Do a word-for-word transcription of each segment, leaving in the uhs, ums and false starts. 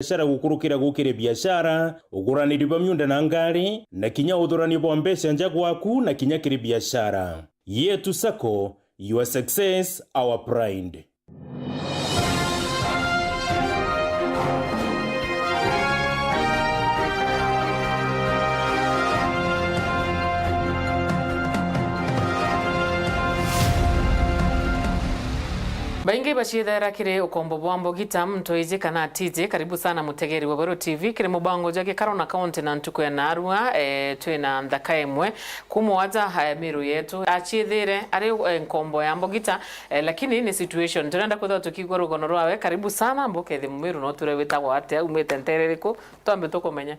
biashara gukurukira gukiri biashara, uguraniri bwa miunda na ngari, na kinya uthurani bwa mbeca nja gwaku na kinya kiri biashara. Yetu Sacco, your success, our pride. Baingi baciethera kiri ukombo bwa mbogita, muntu iji kana atiji. Karibu sana mutegeri wa Weru T V kiri mubango jwa gikaro na kaunti na ntuku ya narua. E, twina nthaka imwe kuma waja haya miru yetu aciethire ari, e, nkombo ya mbogita. Eh, lakini ni situation. Turenda kwithirwa tukigua rugono rwawe. Karibu sana, mbukethi mumiru no ture witagwa atia, umite ntere iriku? Twambe tukumenya.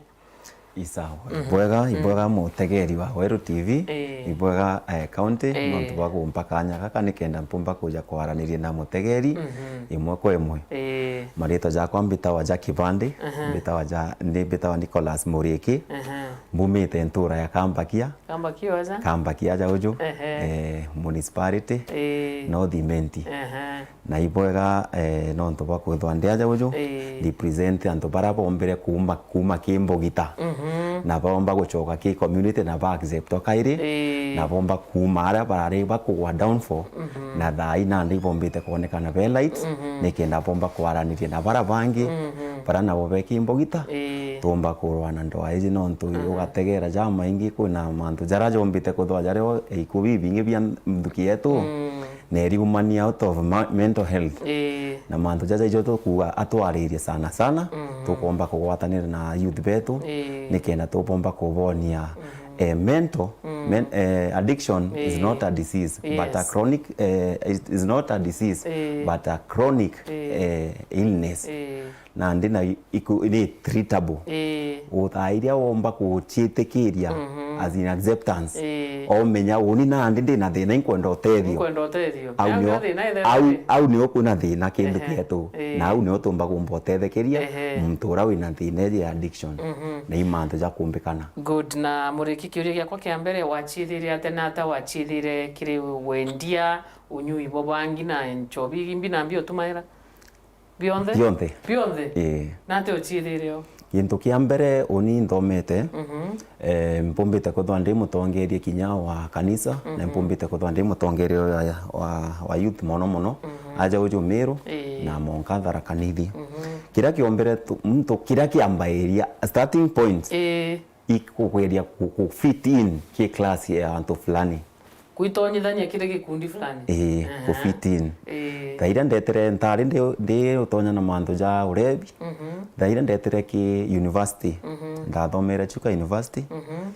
Isawa. Mhm. Ibwega, ibwega mutegeri wa Weru T V, eh, ibwega, eh, county, eh, nontu bwa kumpa kanya gaka nikenda mpumba kuja kwaraniria na mutegeri, mhm, imwe kwa imwe. Eh. Maritwa jakwa mbitawa ja Kivandi, aha, mbitawa ja, ndi mbitawa Nicholas Muriiki, aha, mbumite ntura ya Kambakia, Kambakia aja? Kambakia aja uju, ehe, eh, municipality, eh, North Imenti. Ehe. Na ibwega, eh, nontu bwa kwithwa ndi aja uju, eh, represent antu bara bombire kuuma, kuuma ki mbogita. Mhm. Na baomba gucoka ki community na ba accept o kairi, eh, na bomba kuuma aria barari bakugwa downfall, mhm, na thaa ii nandi ibombite kwonekana be light, mhm, nikenda bomba kwaraniria na bara bangi, mhm, bara nabo be ki mbogita, eh, tumba kurwa na ndoa iji nontu, mhm, ugategera jamaingi kwina mantu jara jombite kuthwa jario iku bibingi bia nthuki yetu, mm, na iriumania out of ma-, mental health. Ii. Na mantu jaja ijo tukuuga atwaririe sana sana, mm, tukomba kugwatanira na youth betu, ii, nikenda tubomba kubonia, mm, eh, mental, mm, men-, eh, addiction is, ii, not a disease, but a, yes, chronic, eh, is, is not a disease, ii, but a chronic, ii, eh, illness. Ii. Nandi na iku-, ni treatable. Ii. Uthaa iria womba guciitikiria, mhm, as in acceptance. Ii. Omenya uni nandi ndina thina, inkwenda utethio. Inkwenda utethio. Au nio, thina ithe au, ri? Au nio kwina thina kindu, ehe, kietu. Ii. Na au nio tumba kumba utethekeria, ehe, muntu uria wina thina iji ya addiction. Mhm. Na i mantu ja kumbikana. Good. Na Muriki, kiuria giakwa kia mbere, waciithire atia na ata waciithire kiri wendia, unyui bwa bangi na nchobi imbi na mbi utumaira? Bionthe? Bionthe. Bionthe? Ii. Na atia uciithire o? Gintu kia mbere, uni nthomete, mhm, eh, mpumbite kwithwa ndi mutongeria kinya wa kanisa, na, mhm, mpumbite kwithwa ndi mutongeria wa, wa, wa youth mono mono, mhm, aja uju Miru, ii, na Monka Tharaka Nithi. Mhm. Kiria kiombere tu, muntu kiria kiambairia, starting point, ii, ikugeria ku, ku fit in ki class ya antu fulani. Kwitonyithania kiri gikundi fulani. Ii, aha, ku fit in. Ii. Thaa iria ndetere, ntari ndi, ndi utonya na mantu ja urebi. Mhm. Thaa iria ndetere ki university. Mhm. Ndathomere Chuka University. Mhm.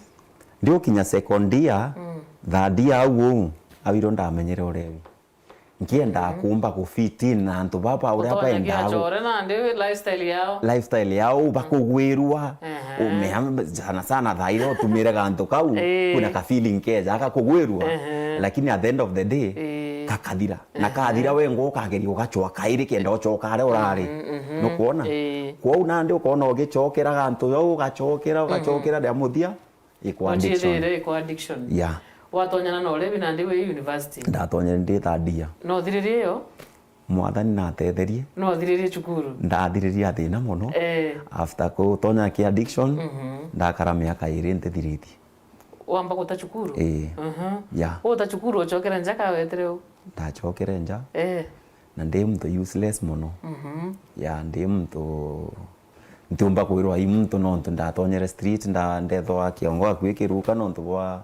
Ndi ukinya second year, mm, third year au uu, au irio ndamenyere urebi. Nkiendaa, mhm, kumba ku fit in na antu baba uria, utonyagia bendaa achore nandi lifestyle yao. Lifestyle yao, bakugwirua, ehe, umea sana sana thaa iria utumire gantu kau, ii, kwina ka feeling keja gakugwirua, ehe, lakini at the end of the day, ii, gakathira. Na, ehe, kathira we ngo ukageria ugacoa kairi kenda ucoka aria urari. Mhm, mhm. Nukwona? Ii. Kwou nandi ukona ugicokera gantu jau, ugacokera, ugacokera, mhm, ria muthia, ikwa addiction. Uciithire ikwa addiction. Yeah. Watonyana na urebi nandi wi university? Ndatonyere ndi third year. No uthiririe iyo? Mwathani natetherie. No uthiririe cukuru? Ndathiririe thina mono. Eh. After kutonya ki addiction, mhm, ndakara miaka iri ntithiritie. Wamba guta cukuru? Ii. Mhm. Yeah. Uta cukuru, ucokere nja ka wetire u? Ndacokere nja. Eh. Na ndi muntu useless mono. Mhm. Yeah, ndi muntu ntiumba kwirwa i muntu nontu ndatonyere street, nda-, ndethwa kiongo akui kiruka nontu bwa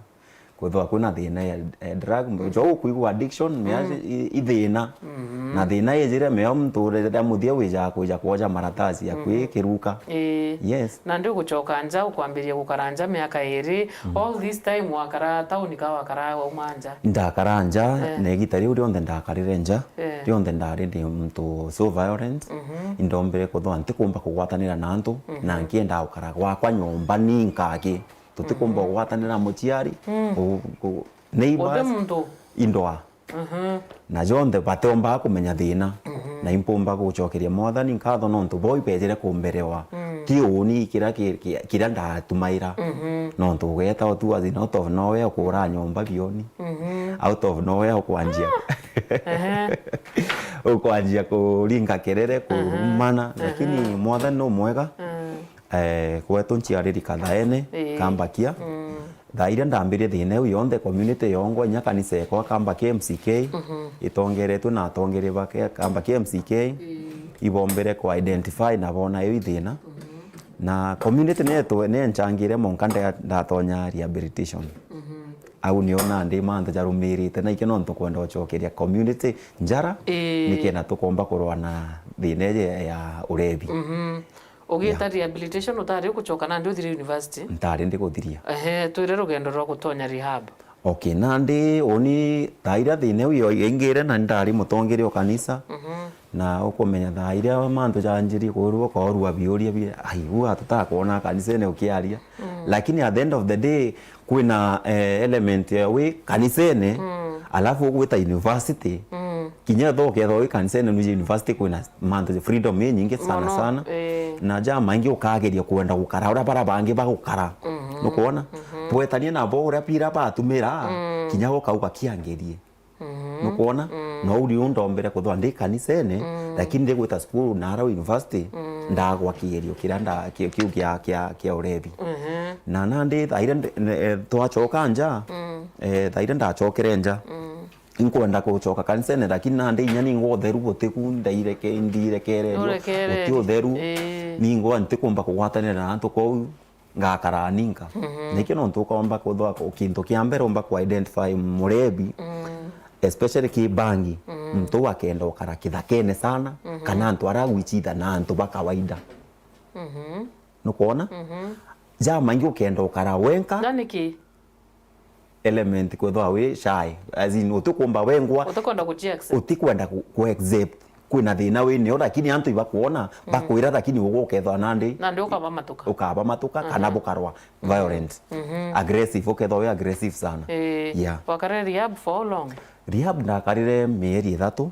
kwithwa kwina thina ya, ya drug. Mm. Jo ukwigua addiction, mea, mm, i, i thina. Mhm. Na thina ijire mea muntu riria muthia wija kwija kwoja maratasi akui, mhm, kiruka. Ii. Yes. Na ndi gucoka nja, ukwambiria gukara nja miaka iri. Mm. All this time wakara tauni ka wakara wauma nja? Ndakara nja, eh, na igita riu rionthe ndakarire nja, eh, rionthe ndari ndi muntu so violent. Mhm. Indombire kuthwa ntikumba kugwatanira na antu, mhm, na nkienda gukara gwakwa nyomba ni nkaki. Tutikumba, mhm, kugwatanira muciari, mm, ku-, ku-, neighbors, uti muntu. Indoa. Mhm. Na jonthe batiombaga kumenya thina. Mhm. Na impumba gucokeria Mwathani nkatho nontu bo ibejire kumberewa. Mm. Ti uni kiria ki-, ki-, kiria ndatumaira. Mhm. Nontu ugeta utu as in out of nowhere ukura nyomba bioni. Mhm. Out of nowhere ukwanjia. Ah! Ehe. Ukwanjia kuringa kerere, kurumana, lakini Mwathani no mwega. Eh, kwetu nciariri Kathaene, Kambakia. Thaa iria ndambirie thina iu yonthe, community yongwa, inya kanisa ekwa Kambakia M C K, itongeretwe na atongeria ba ke-, Kambakia M C K, ibombere ku identify na bona iu ithina. Na community netu, ne nchangire monka nda-, ndatonya rehabilitation. Au nio nandi mantu jarumirite, na ikio nontu kwenda ucokeria community njara, nikenda tukomba kurwa na thina iji ya urebi. Ugita rehabilitation, utari ugucoka nandi uthire university? Ntari ndikuthiria. Ehe, twire rugendo rwa gutonya rehab. Okay, nandi uni thaa iria thina iu yo-, yaingire na ndari mutongeria o kanisa, na ukumenya thaa iria mantu janjirie kurwa, ukaurua biuria bi, "Ai, u atutaa kwona kanisene ukiaria." Lakini at the end of the day, kwina, eh, element ya wi kanisene, alafu ugwita university, kinya tho ukethwa wi kanisene, nuji university kwina mantu, freedom inyingi sana sana. Na ja maingi ukageria kwenda gukara uria bara bangi bagukara. Nukwona? Bwetania nabo uria pira batumira, kinya ukauga kiangerie. Nukwona? No uri undombere kuthwa ndi kanisene, lakini ndigwita cukuru na ara university, ndagwa kigerio kiria nda-, ki-, kiu kia, kia, kia urebi. Na nandi thaire ndi-, ne-, eh, twacoka nja, eh, thaire ndacokere nja. Inkwenda gucoka kanisene, lakini nandi inya ningwa utheru butiku, ndaireke-, ndirekererua, guti utheru. Ningwa ntikumba kugwatanira na antu kou, ngakara ninka. Nikio nontu ukomba kuthwa ku-, kintu kia mbere umba ku identify murebi, especially ki bangi, muntu akenda ukara kithakene sana, kana antu ara agwichitha na antu ba kawaida. Nukwona? Ja maingi ukenda ukara wenka. Na niki? Element kwethwa wi shy. As in, utikumba wengwa, utikwenda ku-, accept. Utikwenda ku-, ku accept. Kwina thina winio, lakini antu ibakwona, bakwira, lakini ugwe ukethwa nandi. Nandi ukabamatuka. Ukabamatuka, kana bukarwa violent. Aggressive, ukethwa wi aggressive sana. Eh, yeah. Wakarire rehab for how long? Rehab ndakarire mieri ithatu.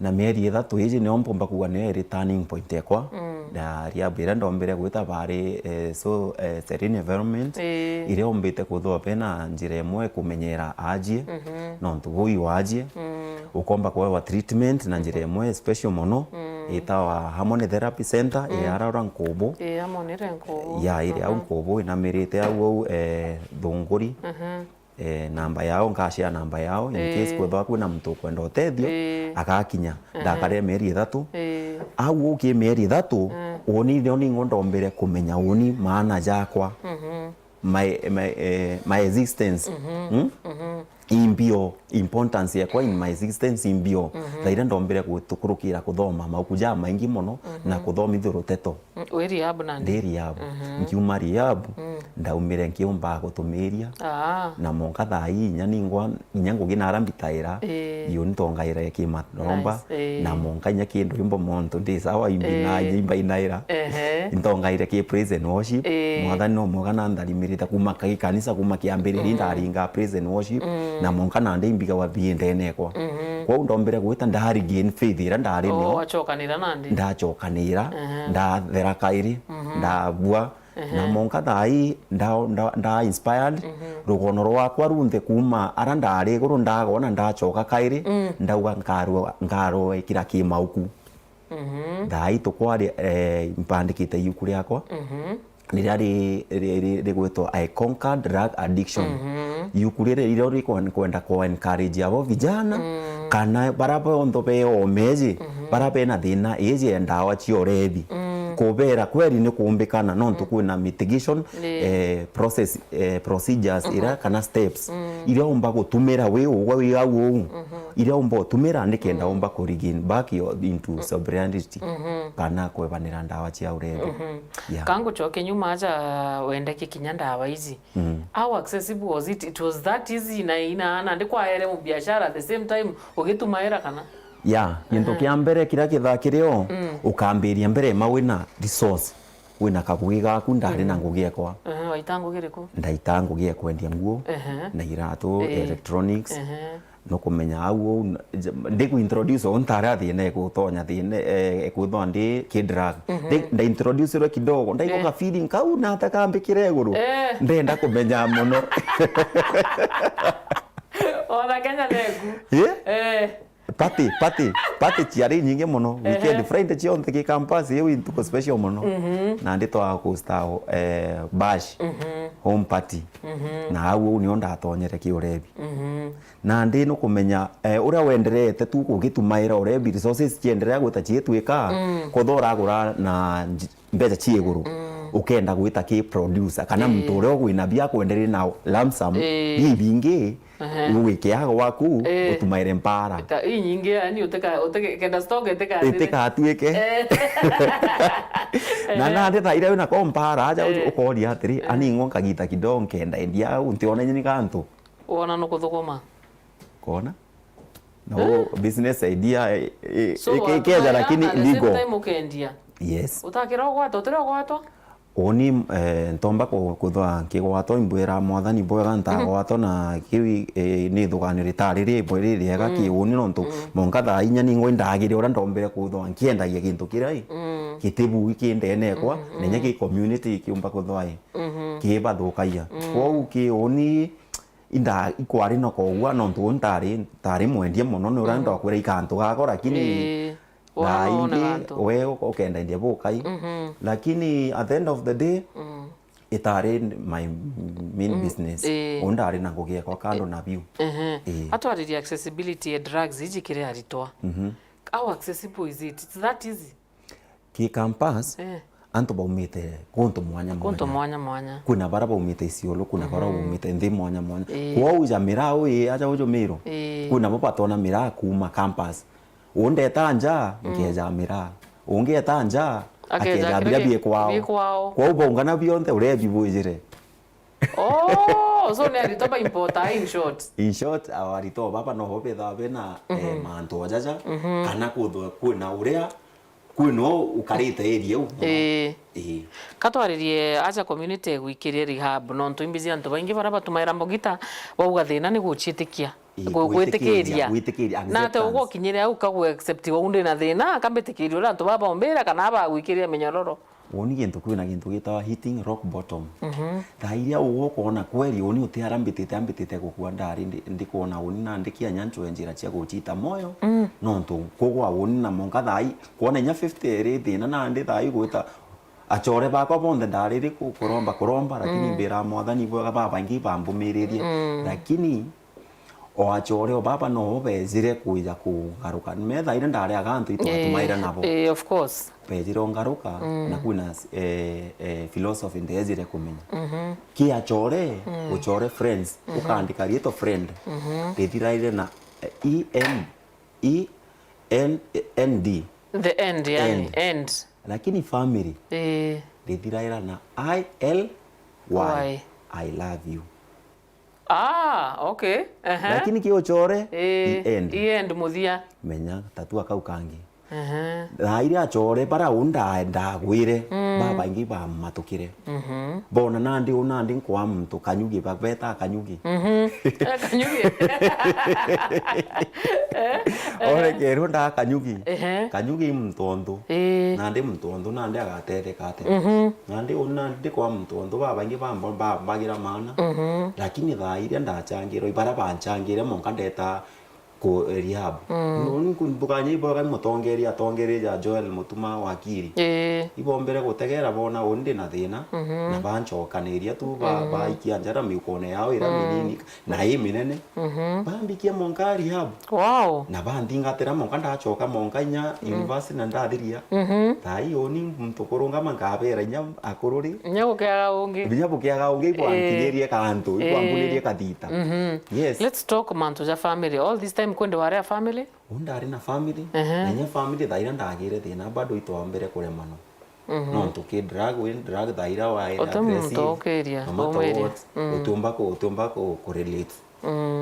Na mieri ithatu iji nio mpumba kuuga nio iri turning point ekwa. Na rehab iria ndombire gwita bari, eh, so, eh, serene environment, iria umbite kuthwa bena njira imwe kumenyera ajie, nontu bui wajie, ukomba kuewa treatment na njira imwe special mono, itawa Harmony Therapy Center, iri ara ura Nkubu. Ii, Harmony iri Nkubu. Ya, iri au Nkubu, inamirite au au, eh, Thunguri. Eh, namba yao, nkashare namba yao, in case kwethwa kwina muntu ukwenda utethio, agakinya. Ndakarire mieri ithatu. Au uki mieri ithatu, uni nio ningwa ndombire kumenya uni maana jakwa. My, my, eh, my existence. Hmm? Imbio, importance yakwa in my existence imbio. Thaire ndombire gutukurukira kuthoma mauku ja maingi mono na kuthomithua ruteto. Mm, wi rehab nandi? Ndi rehab. Nkiuma rehab, ndaumire nkiumba gutumiria. Ah. Na monka thaa ii inya ningwa, inya ngugi nara mbitaira, ii, iyo ntongaire ki maromba. Nice. Ii. Na monka inya kindu imbo montu ndi sawa, imbina, ii, inya imbainaira. Ehe. Ntongaire ki praise and worship. Ii. Mwathani no mwega na ntharimirite kuma ki kanisa, kuma kiambiriria ndaringa praise and worship. Mm. Na monka nandi imbigagwa biindene ekwa. Kwou ndombire gwita nda regain faith iria ndari nio. Oh, wacokanira nandi? Ndacokanira, ndathera kairi, ndabua. Na monka thaa ii nda, nda, nda inspired, rugono rwakwa runthe kuma ara ndari iguru ndagona ndacoka kairi, ndauga nkarua, nkarua ikira ki mauku. Thaa ii tukwaria, eh, mpandikite iuku riakwa. Riria ri-, ri-, ri-, rigwitwa I Conquered Drug Addiction. Iuku riri iria ri kwen-, kwenda ku encourage abo vijana, kana bara bonthe be omeji, bara bena thina iji ya ndawa cia urebi. Kubera kweri ni kumbikana, nontu kwina mitigation, eh, process, eh, procedures iria kana steps iria umba gutumira wi ugwe wi au uu, iria umba utumira nikenda umba ku regain back your, into sobriety, kana kwebanira ndawa cia urebi. Yeah. Ka ngucoke nyuma aja wende kikinya ndawa ici. How accessible was it? It was that easy na ina nandi kwaere mu biashara at the same time ugitumaira kana? Yeah, kintu kia mbere kiria kithakirio, ukambiria mbere ma wina resource, wina kabugi gaku, ndari na ngugi ekwa. Ehe, waita ngugi iriku? Ndaita ngugi ya kwendia nguo, na iratu, electronics. Nukumenya au uu, ndi ku introduce uu ntari a thina ekutonya thina, eh, ekwithwa ndi ki drug. Ndi, nda introduce rwe kidogo, ndaigua ka feeling kau na ata kambikire iguru. Eh. Ndenda kumenya mono. Ona Kenya neku. Yeah? Eh. Party, party, party ciari nyingi mono. Weekend, Friday cionthe ki campus, iu i ntuku special mono. Nandi twa host, eh, bash, home party. Na au uu nio ndatonyere ki urebi. Nandi nukumenya, eh, uria wenderete tu kugitumaira urebi, resources cienderea gwita ciitwika, kutha uragura na nj-, mbeca cia iguru, ukenda gwita ki producer, kana muntu uria ugwina bia kwenderia na lump sum, bibingi, ugikiaga gwaku, utumaire mpara. Ita-, inyingi, yani, utika-, utika-, kenda stock itika-, itikatuike. Na nandi thaira wina kompara, aja ukoria atiri, "Ani ng'o nkagita kidogo nkenda endia au, ntiona inya ni gantu." Wona nukuthukuma. Kona? Na u business idea, eh, eh, So, ike-, watu ikeja, maya, lakini at the same legal. Time ukendia. Yes. Utakira ugwatwa, utira ugwatwa? Uni, eh, ntomba ku-, kuthwa nkigwatwa, imbwira Mwathani bwega ntagwatwa, na kiu, eh, ni ithuganio ritari rimwe ririega ki uni, nontu monka thaa inya ningwa indagire uria ndombire kuthwa nkiendagia gintu kiria i, gitibu ki ndene ekwa, na inya ki community kiumba kuthwa i, kibathukagia. Kwou ki uni, inda ikwari na kogua, nontu uu ntari, ntari mwendia mono, ni uria ndakwira ikantu gako, lakini Ii. Wona, wona ingi gantu. We uka-, ukenda endia bukai. Lakini at the end of the day, itari my main business. Ii. Uu ndari na ngugi ekwa kando na biu. Ehe. Ii. Atwaririe accessibility ya drugs iji kiri aritwa. How accessible is it? It's that easy? Ki campus, eh, antu baumite kuntu mwanya mwanya. Kuntu mwanya mwanya. Kwina bara baumite Isiolo, kwina bara baumite nthi mwanya mwanya. Ii. Kwou ja miraa uu, ii, aja uju Miru. Ii. Kwina bo batona miraa kuuma campus. Undeta nja, nkeja miraa. Ungi eta nja, akeja akeja biria bikwao. Bikwao. Kwou baungana bionthe, urebi bwijire. Oh, so ni aritwa ba importer, in short. In short, aritwa baba noho bethaa bena, eh, mantu ojaja, kana kuthwa kwina uria, kwina ukarite area u. Ii. Ii. Katwaririe aja community gwikiria rehab, nontu imbizi antu baingi baria batumaira mbogita, bauga thina ni guciitikia. Ii, gu-, gwitikiria, gwitikiria. Gwitikiria, na ate acceptance. Ugukinyire au kagwe accept wau ndi na thina, akambitikiria uria antu baba ombira kana bagwikiria minyororo. Woni gintu, kwina gintu gitawa hitting rock bottom. Thaa iria ugukwona kweli uni uti ara mbitite, ambitite gukua ndari, ndi-, ndikwona uni na ndikia nya ncwe njira cia gucita moyo, nontu kugwa uni na monka thaa ii, kwona inya fifty iri thina nandi thaa ii gwita acore bakwa bonthe ndariri ku-, kuromba, kuromba, lakini mbira Mwathani bwega babaingi bambumiririe. Lakini o acore o baba no bejire kwija kungaruka. Methaire ndari agantu itwatumaira nabo. Eh, of course. Bejire ongaruka na kwina, eh, eh, philosophy ndejire kumenya. Ki acore, ucore friends, ukandika rietwa friend. Rithiraire na, eh, E N, E N, N D. The end, yani, end. Lakini family, eh, rithiraira na I L Y. Y. I love you. Ah, okay. Ehe. Lakini ki ucore, eh, E N. E N muthia. Menya, tatua kau kangi. Ehe. Thaa iria acore bara u nda-, ndagwire, babaingi bamatukire. Bona nandi u nandi nkwa muntu Kanyugi, ba-, beta Kanyugi. Eh, Kanyugi. Orekerwe nda Kanyugi. Ehe. Kanyugi i muntu onthu. Ii. Nandi muntu onthu nandi agatetheka atia? Nandi u nandi ndi kwa muntu onthu babaingi bambo-, ba-, bagira maana. Lakini thaa iria ndachangirwe, ibara banchangire monka ndeta ku rehab. Nuni nku-, mbuganya iboga mutongeria, atongeria ja Joel Mutuma wakiri. Ii. Ibombere gutegera bona uni ndi na thina, na banchokaniria tu ba-, baikia njara miukone yao ira minini na i minene. Bambikia monka rehab. Wow. Na banthingatira monka ndachoka monka inya university na ndathiria. Thaa ii uni muntu kurungama nkabera inya akuru ri. Inya gukiaga ungi. Inya bukiaga ungi ibwankinyiririe kantu, ibwankunirie kathita. Yes. Let's talk mantu ja family. All this time kwendi wari a family? U ndari na family, na inya family thaa iria ndagire thina bado itwambere kuremano. Nontu ki drug, wi drug thaa iria waira address, muntu ukiria, no matter what, utiumba ku-, utiumba ku-, kurelate.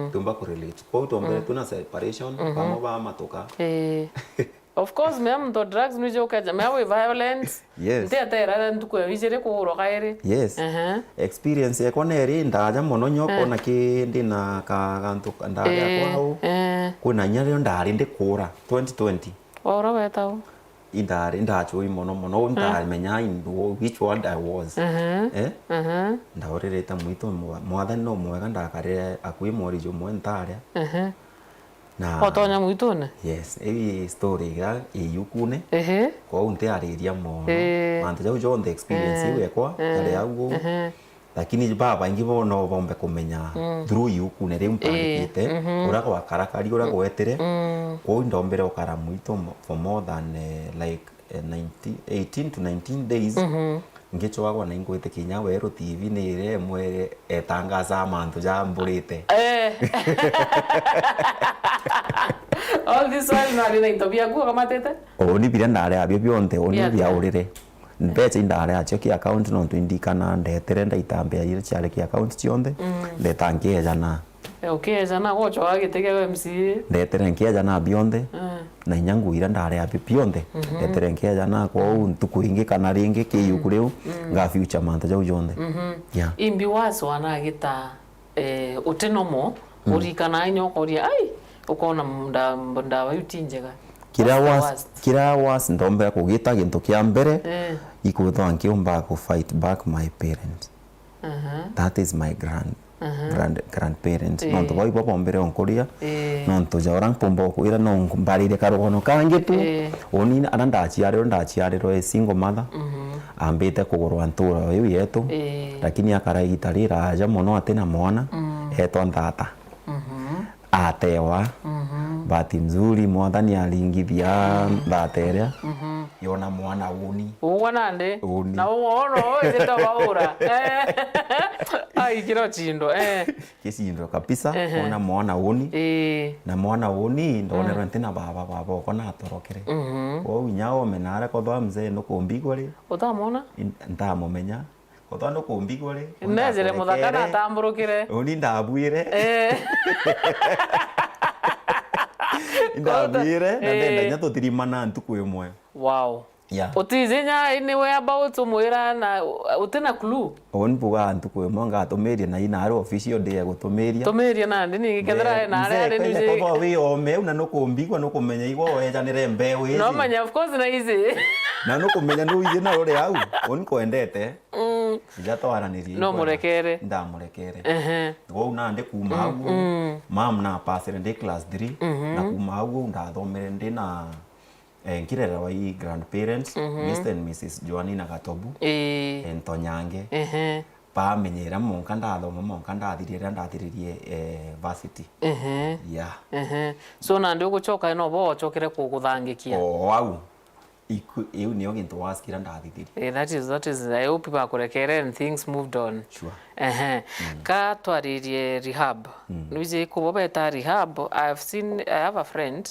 Utiumba kurelate. Kwou twombere twina separation, bamwe bamatuka. Ii. Of course, mea muntu wa drugs nwije ukeja, mea wi violent. Yes. Nti atera ntuku ya ijiri kugurwa kairi. Yes. Ehe. Experience yakwa neri ndaja mono nyo kona ki ndi na ka gantu ndaria kwao. Eh. Kwina inya rio ndari ndikura twenty twenty. Oro wetau? Indari, ndachui mono mono, ndamenya in wh-, which world I was. Ehe. Eh? Ehe. Ndaurire ta mwitu mwa-, Mwathani no mwega, ndakarire akui mweri jumwe ntaria. Ehe. Na Otonya mwitune? Yes, ii story iria ii yukune. Ehe. Kwou ntiariria mono. Ee. Mantu jau jonthe experience Ee. iu ekwa, Ee. yari au uu. Ehe. Lakini babaingi bo no bombe kumenya Mm. through yukune riu Ee. mpandikite, Mhm. uria gwakarakari, uria gwetire. Mm. Kwou ndombere ukara mwitu mo-, for more than, eh, like, eh, nineteen, eighteen to nineteen days. Mhm. Ngicwagwa na ingwitikia inya weru T V ni iria imwe etangaza mantu jamburite. Eh. All this while nari na into biaku ukamatite? Uni biria ndari abio bionthe, uni Biaku. biaurire. Mbeca indari acio ki account nontu indikana ndetere ndaita mbia iria ciari ki account cionthe, Mm. ndeta nkiejana. Eh, ukiejana, gwocoa giti kia M C A. Ndetere nkiejana bionthe, Mm. na inya nguu iria ndari abio bionthe, Mhm. ndetere nkiejana, kwou ntuku ingi kana ringi ki yuku riu, Mm. nga future mantu jau jonthe. Mhm. Yeah. Imbi waswana gita, eh, uti nomo, Mm. urikana inya ukoria, ai, ukona nda-, ndawa iu ti njega. Kiria That's the was, worst. kiria was ndombera kugita gintu kia mbere, Eh. ikwithwa nkiumba ku fight back my parents. Aha. That is my grand, Aha. grand, grandparents. Ii. Nontu bau ibo bombere onkuria, Ii. nontu ja uria mpumba ukwira no mbarire karugono kangi tu. Ii. Uni aria ndaciarirwe, ndaciarirwe a single mother. Mhm. Ambite kugurwa ntura iu yetu. Ii. Lakini akara igita riraja mono atina mwana, Mm. etwa nthata. Mhm. Atewa. Mhm. Bahati mzuri, Mwathani aringithia Mm. nthata iria, Mhm. yona mwana uni. Ugwa nandi? Uni. Na ugwa ono ijite baura. Eh. Ai, kiro chindo, eh. Kisindo kabisa, Ehe. ona mwana uni. Ii. Na mwana uni, ndonerwe Mm. ntina baba, baba okwa natorokere. Mhm. Kwou inya ome nare kothwa mzee nukumbigwa ri. Utamwona? In-, ntamumenya. Kothwa nukumbigwa ri, Nejere muthaka ndakurekere. Natamburukire. Uni ndabwire. Eh. Ndabwire, na ndenda Eh. inya tuthirimana ntuku imwe. Wow. Yeah. Utiji inya any whereabouts umwira na utina clue? Uni mbuga ntuku imwe ngatumiria na ina ari official day ya gutumiria. Tumiria nandi ningi kethira Eh, ena ari mzee, ari kwenda niji. Kothwa wi ome, u na nukumbigwa, nukumenya igwa wejanire mbeu iji. No manya, of course, na ici. Na nukumenya nuiji na uri au, uni kwendete. Mm. Ija twaranirie No igwa na murekere. Ndamurekere. Ehe. Kwou nandi kuma Mm, au, mm. mam na pasire ndi class three, Mhm. na kuma au ndathomere ndi na, eh, nkirererwa i grandparents, Mhm. Mister and Missus Joanina Gatobu, Ii. eh, Ntonyange. Ehe. Bamenyera monka ndathoma, monka ndathirire, ndathiririe, eh, varsity. Ehe. Yeah. Ehe. So nandi ugucoka no bo ocokere kuguthangikia? O au. Iku-, iu nio gintu wasikira ndathithirie. Eh, that is, that is, I hope bakurekere and things moved on. Sure. Ehe. Mm. Ka twaririe rehab. Mm. Nwiji kubo beta rehab, I have seen, I have a friend,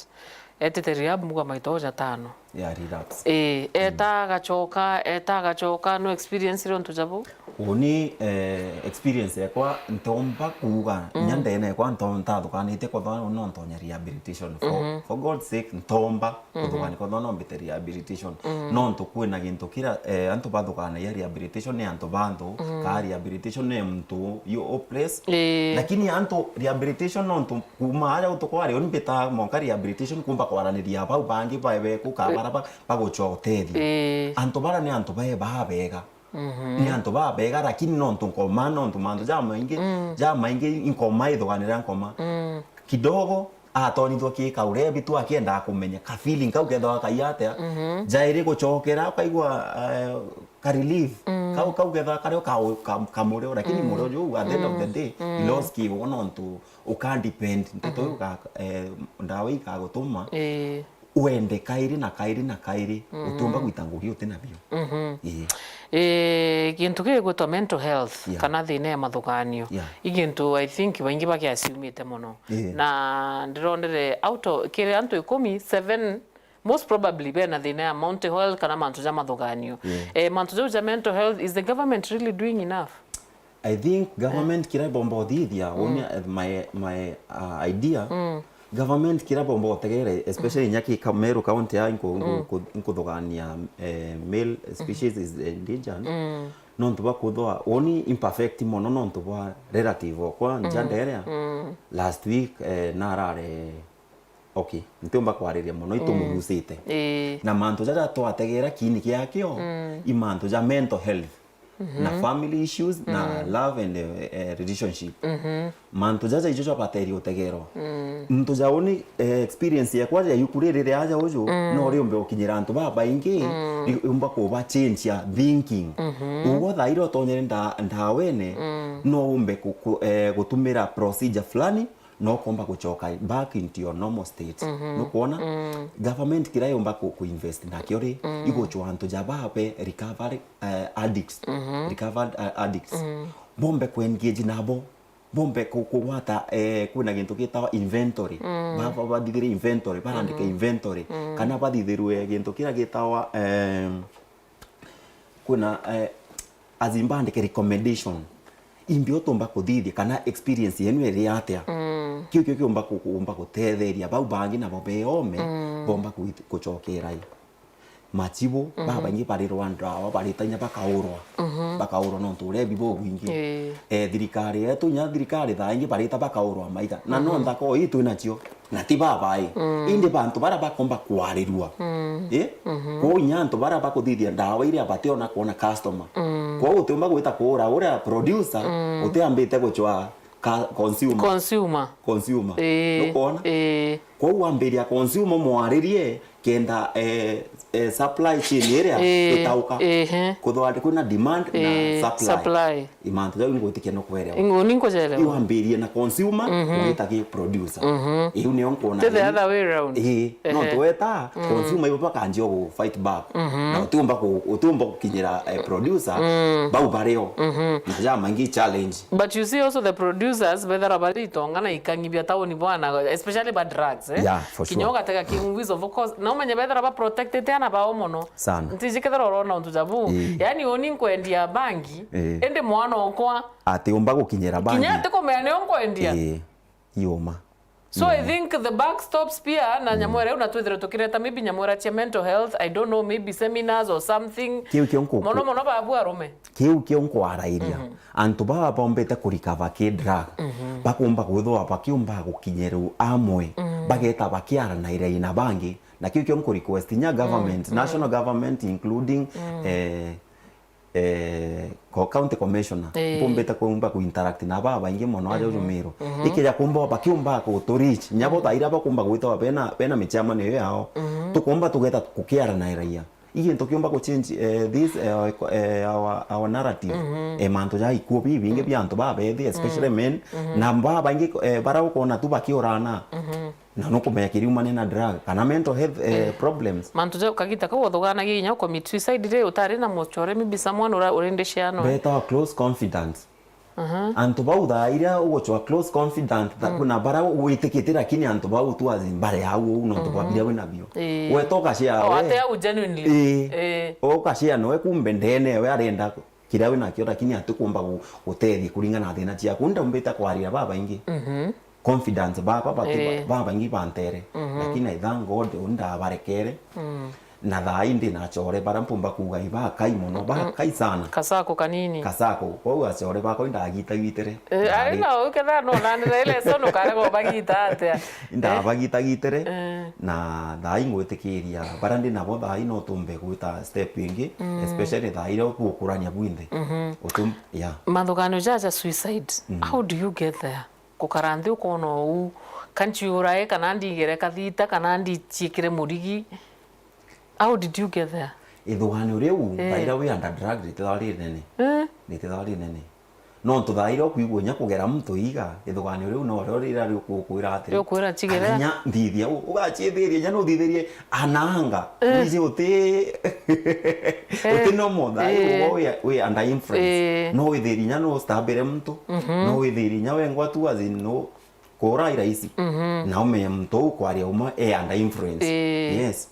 etite rehab mbuga maita o jatano. Ya relapse. Eh, eta Mm. agacoka, eta agacoka, no experience ri untu jabu? Uni, eh, experience yakwa ntomba kuuga, Mm. inya ndene yakwa nto-, ntathukanite kothwa no ntonya rehabilitation. For, Mhm. for God's sake, ntomba Mhm. kuthugania kothwa no mbite rehabilitation. Mm. Nontu kwina gintu kira, eh, antu bathuganagia rehabilitation ni antu ba nthu, Mm. kaa rehabilitation ni muntu yu hopeless. Ii. Lakini antu rehabilitation nontu kuma aja gutukwari, uni mbita monka rehabilitation kumba kwaraniria bau bangi bae beku kaa bara ba-, bagucotethia. Ii. Antu bara ni antu bae babega. Mhm. Ni antu babega, lakini nontu nkoma, nontu mantu jamaingi, Mm. jamaingi nkoma ithuganira nkoma. Mm. Kidogo, atonyithwa ki kaurebi tu akiendaga kumenya ka feeling kau kethagwa kai atia. Mhm. Jairi gucokera, ukaigua, eh, ka relief. Mm. Kau, kau kethaga kario ka, ka, ka murio, lakini Mm. murio juu, at the end of the Mm. day, Mm. he lost ki ugo nontu uka depend. Nteto Mhm. iu ka, eh, ndawa ikagutuma. Ii. Wende kairi na kairi na kairi, Mm. utiumba gwita ngugi uti nabio. Mhm. Ii. Ii, gintu gigwitwa mental health, Yeah. kana thina ya mathuganio, Yeah. i gintu I think baingi bagiaciumite mono. Ii. Na ndironire out of, kiri antu ikumi, seven most probably bena thina ya mental health kana mantu ja mathuganio. Yeah. Eh, mantu jau ja mental health, is the government really doing enough? I think government kira ibomba uthithia, Mm. woni, eh, my, my, uh, idea, Mm. government kira bomba utegere, especially inya ki ka-, Meru County ya inku-, Mm. nku-, nkuthugania, eh, male species is endangered. Mm. Nontu bwa kuthwa, woni imperfect mono nontu bwa relative okwa, nja Mm. nderea. Mm. Last week, eh, narare Okay, ntiumba kwariria mono, Mm. itumugucite. Ii. Na mantu jaja twategera kiini kiakio, Mm. i mantu ja mental health. na family issues, na love and, eh, eh, relationship. Mantu jaja ijo jwabateria utegerwa. Ntu ja uni, eh, experience yakwa ya yuku riri ria aja uju, no riumbe gukinyira antu babaingi, riumba kuba change ya thinking. Uguo thaa iria utonyere nda-, ndawene, no umbe ku-, ku-, eh, gutumira procedure fulani, no komba gucoka back into your normal state. Nukwona? Government kiria yumba ku-, kuinvest nakio ri, igucwa antu ja babe recovery, eh, addicts, recovered, eh, addicts. Bombe kuengage nabo, bombe ku-, kugwata, eh, kwina gintu gitawa inventory. Ba-, ba-, bathithire inventory, barandike inventory. Kana bathithirwe gintu kiria gitawa, eh, kwina, eh, as in, bandike recommendation. Imbi utumba kuthithia kana experience yenu iri atia? Kiu kio kiumba ku-, kuumba gutetheria bau bangi nabo beome, bomba kuit-, gucokera i. Machibu, babaingi barirwa ndawa, baritanya bakaurwa. Bakaurwa nontu urebi bubwingi. Ii. Eh, thirikari yetu, inya thirikari thaa ingi barita bakaurwa maita. Na no nthako ii twinacio. Na ti babai. Indi bantu baria bakomba kwarirua. Eh? Kwou inya antu baria bakuthithia ndawa iria bationa kwona customer. Kwou utiumba gwita kuura uria producer utiambite gucwa ka-, consumer. Consumer. Consumer. Ii. Nukwona? Ii. Kwou wambiria consumer mwaririe kenda, eh, eh, supply chain iria Ii. itauka. Ehe. Kuthwa ati kwina demand na Ii. Supply. Supply. Imantu jau ingwitikia no kwerewa. Ingo ni nkujerewa. Iwambirie na consumer, ugita ki producer. Iu nio nkuona. To the other way round. Ii, no Ehe. Tweta consumer ibo bakanjia gu fight back. Na utiumba ku-, utiumba gukinyira, eh, producer, bau bario. Na ja maingi challenge. But you see also the producers, bethera bari itonga na ikangi bia tauni bwana, especially ba drugs, eh? Yeah, for Kinya sure. Ugatega ki movies of course. Na umenye bethera ba protected ana bao mono. Sana. Ntiji kethera urona untu jabu. Ii. Yani uni nkwendia bangi, Ii. Indi mwana okwa. Ati umba gukinyira bangi. Kinya ati kumenya nio nkwendia. Ii. Iuma. So I think the buck stops pia na nyamwera iu na twithire tukireta maybe nyamwera cia mental health, I don't know, maybe seminars or something. Kiu kio nkuku- Mono mono babu arume. Kiu kio nkwarairia. Antu baba bombete kurikava ki drug. Bakumba kwithwa bakiumba gukinyirwa amwe. Bageta bakiaranairia na bangi. Na kiu kio nkurequest nya government, national government including, eh, eh, co-, county commissioner, Ii. Mpumbite kumba ku interact na baba baingi mono aja uju Miru. Ikija kumba bakiumba ku to reach, nyabo thaira bakumba gwitwa bena, bena michamanio iyo yao. Tukumba tugeta kukiaranairia. Ii gintu kiumba ku change, eh, this, eh, eh, our, our narrative. Eh, mantu ja ikuo bibingi bia antu babethi, especially men. Na baba baingi, eh, bara ukona tu bakiurana. Na nukumenya kiriumania na drug kana mental health, eh, problems. Mantu ja kagita kau uthuganagia inya u commit suicide ri, utari na mucore, maybe someone ura-, urindi ciano. Betawa close confidant. Antu bau thaa iria ugucwa close confidant, tha-, kuna bara witikite, lakini antu bau tu azi mbare yau uu nontu bwa biria wina bio. Ii. Weta ugashare Oh, we. Ate au genuinely. Ii. Ii. Ugashare noe kumbe ndene we arenda kiria winakio, lakini atikumba gu-, gutethia kuringana na thina ciaku. Ndaumbite kwarira babaingi. Confidence bakwa bati Ii. ba-, babaingi bantere. Lakini I thank God uni ndabarekere. Na thaa ii ndi na acore bara mpumba kuuga ibakai mono, bakai sana. Kasako kanini. Kasako, kwou acore bakwa indagitagitire. Eh, ari na uketha no nanire ile so nukarega ubagita atia? Indabagitagitire. Eh. Na thaa ii ngwitikiria bara ndi nabo thaa ii no tumbe gwita step ingi, especially thaa iria ukukurania bwinthe. Utum-, yeah. Mathuganio jaja suicide, how do you get there? Gukara nthi ukona uu, kanchiurae, kana ndigere kathita, kana ndichiikire murigi. How did you get there? Ithuganio riu, Eh. thaira wi under drug, ritithwa rinene. Eh. Ritithwa rinene. Nontu thaira ukwigua inya kugera muntu iga, ithuganio riu no rio rira riukukwira atiri. Riukwira chigere. Kana inya nthithia, u-, ugachithiria, inya nuthithirie ananga. Eh. Wiji uti, Eh. uti normal, thaira Eh. ugo wi, wi under influence. Eh. No withirie inya no stabire muntu, no withirie inya wengwa tu, as in, no kura i rahisi. Na umenye muntu uu kwaria uma e under influence. Eh. Yes.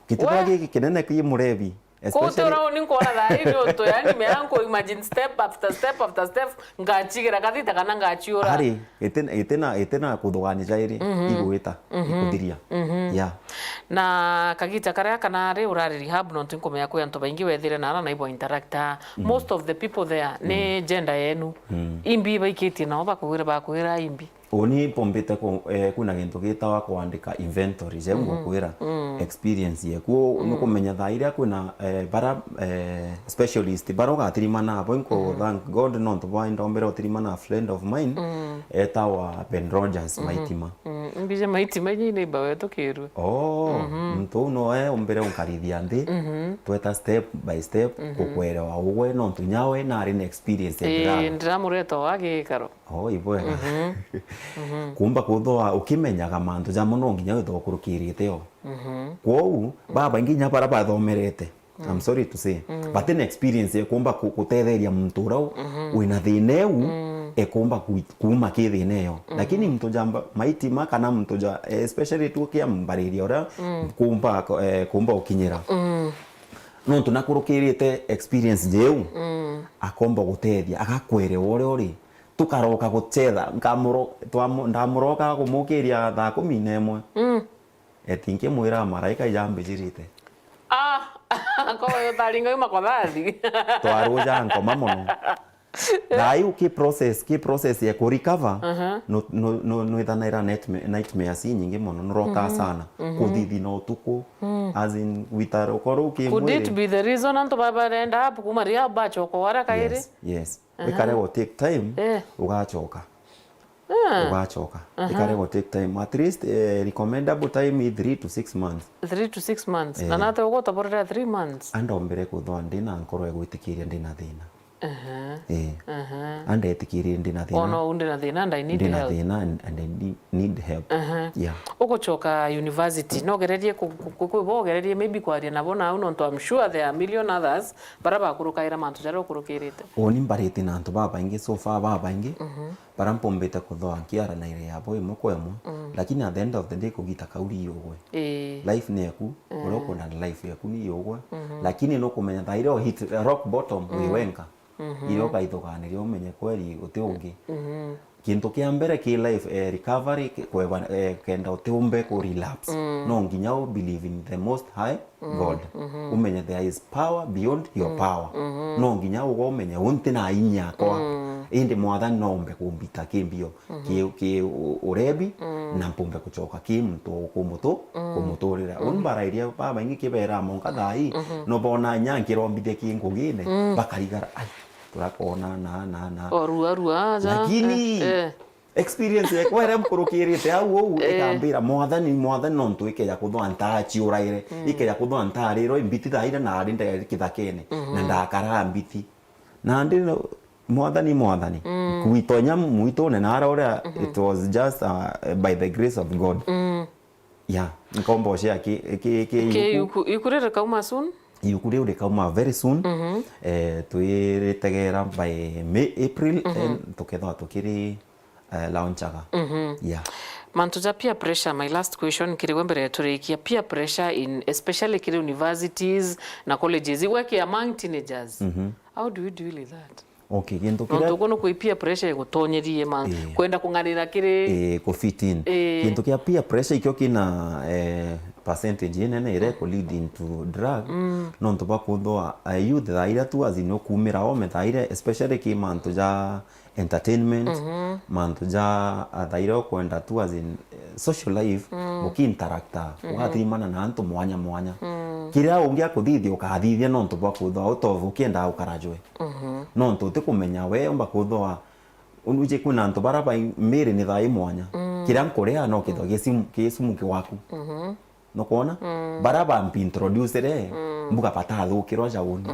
Gitithwa We- giki kinene ki murebi. Especially kutura uni nkwona thaa ii ni untu, yani, mea nku imagine step after step after step, ngachigira kathita kana ngachiura. Ari, itina, itina, itina kuthugania jairi, igwita, ikuthiria. Yeah. Na kagita karia kana ri urari rehab, nontu nkumenya kwi antu baingi wethire na ara na ibo interacta. Most of the people there ni gender yenu. Imbi baikitie nao bakwira, bakwira imbi. Uni mpumbite ku-, eh, kwina gintu gitawa kwandika inventory, jau ngukwira, experience yeku. Nukumenya thaa iria kwina, eh, bara, eh, specialist bara ugatirimana abo, inko thank God nontu bwa indombere utirimana a friend of mine, etawa Ben Rogers Maitima. Mm, mbije Maitima, inya neighbor wetu Kirwe. Oh, muntu uu noe umbire unkarithia nthi, tweta step by step, gukwerewa ugwe, nontu nyawe nari na experience ya drug. Ndiramureta o agikaro. Oh, ibwega. Kumba kuthwa ukimenyaga mantu jamwe no nginya withwa ukurukirite o. Kwou, babaingi inya bara bathomerete, I'm sorry to say, bati na experience ya kumba ku-, gutetheria muntu uria wina thina eu, ekumba ku-, kuuma ki thina iyo. Lakini muntu ja mba-, Maitima kana muntu ja, eh, especially tu kia mbariria uria kumba, eh, kumba ukinyira. Nontu nakurukirite experience jeu, akomba gutethia, agakwerewa uria uri. Tukaroka guchetha, nkamuro-, twamu-, ndamuroka kumukiria thaa kumi na imwe. Eti nkimwira maraika ijambijirite. Ah, ko yo taringa yuma kwa thathi. Twaruja nkoma mono. Thaa iu ki process, ki process ya ku recover, no, no, no, nwithanaira nightma-, nightmares inyingi mono, nurokaa sana. Kuthithina utuku, as in, witaro, korwo ki mwiri. Could it be the reason antu ba-, barenda apu kuma ria bachoka wara kairi? Yes, yes. Ikaregwa take time, ugachoka. Ugachoka. Ikaregwa take time. At least, eh, recommendable time i three to six months. Three to six months. Na nate ugotaborera three months? Andombere kuthwa ndina nkoro ya gwitikiria ndina thina. Aha. Eh. Aha. Andetikirie ndina thina. Ona u ndina thina and I need help. Ndina thina and, and I need, need help. Aha. Yeah. Ugucoka university, no gererie ku-, ku-, ku-, ku-, bo gererie maybe kwaria nabo nau, nontu I'm sure there are a million others bara bakurukaira mantu jaria ukurukirite. Uni mbarite na antu babaingi, so far babaingi, bara mpumbite kuthwa nkiaranaire yabo imwe kwa imwe, lakini at the end of the day kugita kauri yugwe. Ii. Life ni yaku, uria ukwenda na life yaku ni yugwe. Lakini nukumenya thaa iria u hit rock bottom wi wenka, iria ukaithuganiria umenye kweli uti ungi. Kintu kia mbere ki life, eh, recovery, ki-, kweba, eh, kenda utiumbe ku relapse. No nginya u believe in the most high God. Umenye there is power beyond your power. No nginya uga umenye u nti na inya yakwa. Indi Mwathani no umbe kumbita ki mbio. Ki, ki u-, urebi, na mpumbe kucoka ki muntu kumutu-, kumuturira. Uni mbarairia babaingi kibera monka thaa ii, no bona inya nkirombithia ki ngugine, bakarigara, ai, turakona na, na, na. Orua, rua, aja. Lakini, eh, eh, experience yakwa iria mkurukirite au uu, ikambira, Mwathani, Mwathani, nontu ikeja kuthwa ntaciuraire, ikeja kuthwa ntarirwe mbiti thaa iria nari nderi kithakene, na ndakara mbiti. Nandi no, Mwathani, Mwathani. Kwitonya mwitune nara uria, it was just, uh, by the grace of God. Yeah, nkomba ucia ki, ki, ki, ki iuku, iuku riri kauma soon? Iuku riu rikauma very soon. Eh, twiritegera by May, April, eh, tukethwa tukiri, eh, launchaga. Yeah. Mantu ja peer pressure, my last question, kiri we mbere turikia, peer pressure in, especially kiri universities na colleges, igweke among teenagers. How do you deal with that? Okay, gintu kiria nontu kuno kwi peer pressure igutonyerie ma, eh, kwenda kung'anira kiri, eh, ku fit in. Eh. Gintu kia peer pressure ikio kina, eh, percentage inene iria iku lead into drug, nontu bwa kuthwa, eh, youth thaa iria tu as in ukumira ome thaa iria, especially ki mantu ja entertainment, mantu ja, ah, thaa iria ukwenda tu as in, eh, social life, muki interacta, ugathirimana na antu mwanya mwanya. Kiria ungi akuthithia ukathithia nontu bwa kuthwa utovu ukiendaa ukarajwe. Nontu utikumenya we umba kuthwa, unuje kwina antu bara bai miri ni thaa i mwanya. Kiria nkuria no kithwa gisimu, gisumu ki waku. Nukwona? Bara bampintroducere, mbuga batathukirwa ja uni.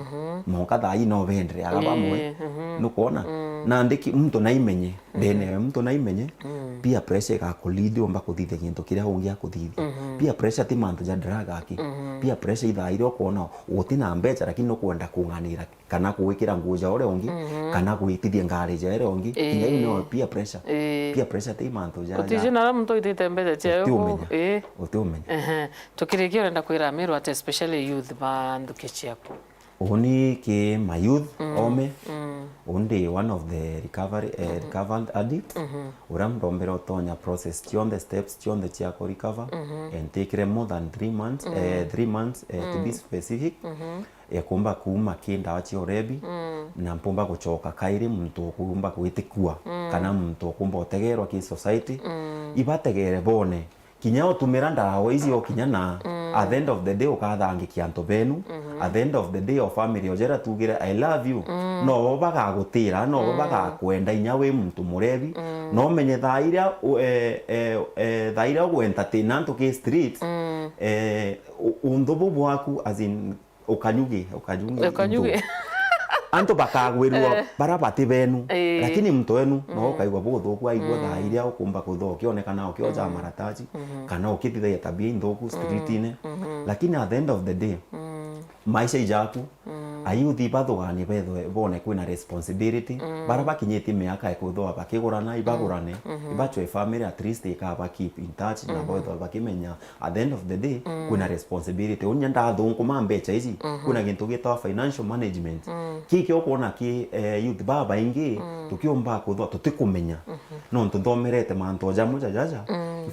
Monka thaa ii no bendereaga bamwe. Nukwona? Nandi ki, muntu naimenye, ndenewe muntu naimenye, peer pressure igakulead umba kuthithia gintu kiria ungi akuthithia. Peer pressure ti mantu ja drug aki. Peer pressure i thaa iria ukwona guti na mbeca lakini nukwenda kung'anira kana gwikira nguo ja uria ungi, kana gwitithia ngari ja uria ungi, kinya iu nio peer pressure. Ii. Peer pressure ti mantu ja, ja. Utiji na uria muntu aitite mbeca ciayo utiumenya. Ii. Utiumenya. Ehe. Tukirikia, urenda kwira Amiru ati especially youth ba nthuki ciaku? Uni ki ma youth ome. Uni ndi one of the recovery, eh, recovered addict. Uria ndombere utonya process cionthe, steps cionthe cia ku recover. And take more than three months, eh, three months, eh, to be specific. Ekumba kuuma ki ndawa cia urebi, na mpumba gucoka kairi muntu ukumba gwitikua, kana muntu ukumba utegerwa ki society, ibategere bone. Kinya utumira ndawa ici o kinya na, at the end of the day ukathangikia antu benu, at the end of the day o family ojera tugire, "I love you." No bo bagagutira, no bo bagakwenda inya wi muntu murebi. No menye thaa iria u-, eh, eh, eh, thaa iria ugu entertain antu ki street, eh, u-, unthu bu bwaku, as in, ukanyugi, ukanyugi Ukanyugi. Antu bakagwirua bara bati benu, lakini muntu wenu no ukaigua buthuku, aigua thaa iria ukumba kutho ukionekana ukioja marataji, kana ukithithagia tabia inthuku streetine. Lakini at the end of the day, maisha ijaku, ayuthi bathugani bethwe bone kwina responsibility, bara bakinyitie miaka ya kwithwa bakigurana, ibagurane, ibachwe family at least ikaba keep in touch, na bethwa bakimenya at the end of the day, kwina responsibility. Unya ndathunguma mbecha ici, kwina gintu gitagwa financial management. Kiki ukwona ki, eh, youth babaingi, tukiumba kuthwa tutikumenya. Nontu nthomerete mantu o jamwe jajaja.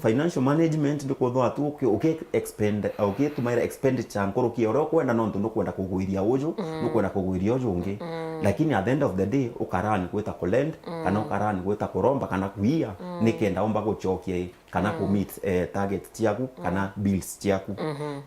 Financial management ni kuthwa tu uki-, uki-, expend-, ukitumaira expenditure nkuruki ya uria ukwenda, nontu nukwenda kugwiria uju, nukwenda kugwiria uju ungi. Lakini at the end of the day, ukarani gwita kulend, kana ukarani gwita kuromba, kana kuia, nikenda umba guchokia i, kana ku meet, eh, target ciaku, kana bills ciaku.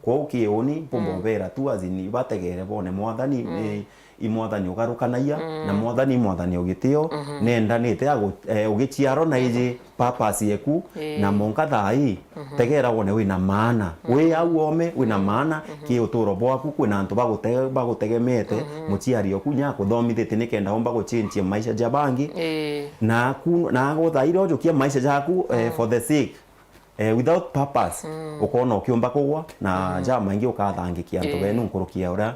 Kwou kiuni, mpumba ubera tu, as in, bategere bone Mwathani, ni, i Mwathani ugarukanagia, na Mwathani, i Mwathani ugitio, nendanite agu-, eh, ugiciarwa na iji purpose yeku, na monka thaa ii, tegera wone wina maana. Wi au ome, wina maana, ki uturo bwaku, kwina antu bagute-, bagutegemete, muciari oku nya akuthomithitie nikenda umba guchinchia maisha ja bangi. Ii. Na ku-, na guthaira ujukia maisha jaku, eh, for the sake, eh, without purpose, ukona ukiumba kugwa, na ja maingi ukathangikia antu benu nkuruki ya uria,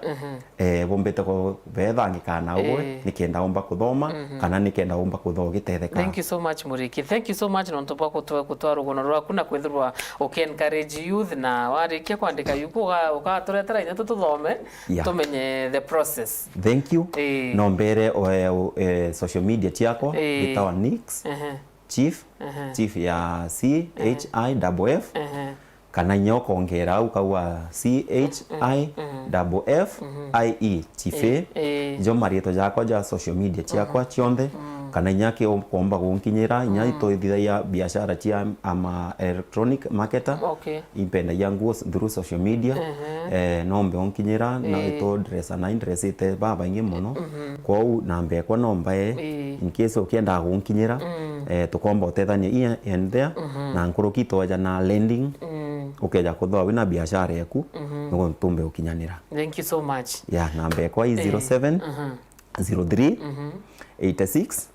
eh, bumbite ku-, bethangika na ugwe, nikenda umba kuthoma, kana nikenda umba kutho ugitetheka. Thank you so much, Muriki. Thank you so much nontu bwa gutwa-, gutwa rugono rwaku na kwithirwa uki encourage youth, na warikia kwandika yuku, uga-, ugaturetera inya tu tuthome, tumenye the process. Thank you. Ii. No mbere, eh, eh, social media ciakwa, ii, ngitawa Nix. Ehe. Chief, ehe, Chief ya C H I double F, ehe, kana inya ukongera au kauga C H I double F I E, Chief. Ii, ii. Jo marietwa jakwa ja social media ciakwa cionthe, kana inya ki ukomba gunkinyira, inya itwithithagia biashara cia ama electronic marketer. Okay. Impendagia nguo s-, through social media. Ehe. Eh, nombe unkinyira, na ii, itu dress na indressite babaingi muno. Kwou namba ekwa no mbae, ii, in case ukienda gunkinyira, eh, tukomba utethania here and there, na nkuruki tweja na lending, ukeja kuthwa wina biashara eku, nugu ntumbe ukinyanira. Thank you so much. Ya, namba ekwa i, ii, zero seven, zero three, eighty six,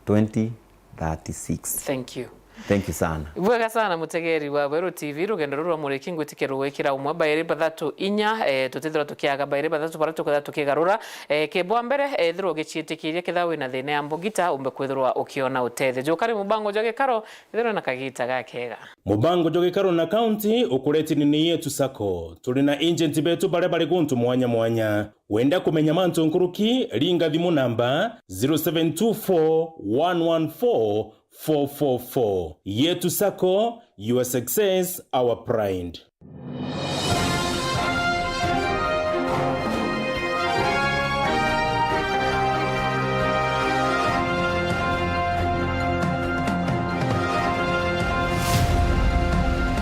twenty, thirty six. Thank you. Thank you sana. Bwega sana, mutegeri wa Weru T V, rugendo ruru rwa Muriki ngwitikia rugwikira umwe bairi bathatu inya, eh, tutithirwa tukiaga bairi bathatu bara tukwithirwa tukigarura. Eh, ke bwa mbere, eh, ethirwa ugiciitikiria, kethirwa wina thina ya mbugita, umbe kwithirwa ukiona utethio. Jukari mubango jwa gikaro, ethirwa na kagita gakega. Mubango jwa gikaro na county ukuretini ni Yetu Sacco. Turi na agent betu baria bari guntu mwanya mwanya. Wenda kumenya mantu nkuruki, ringa thimu namba zero seven two four one one four four four four. Yetu Sacco, your success, our pride.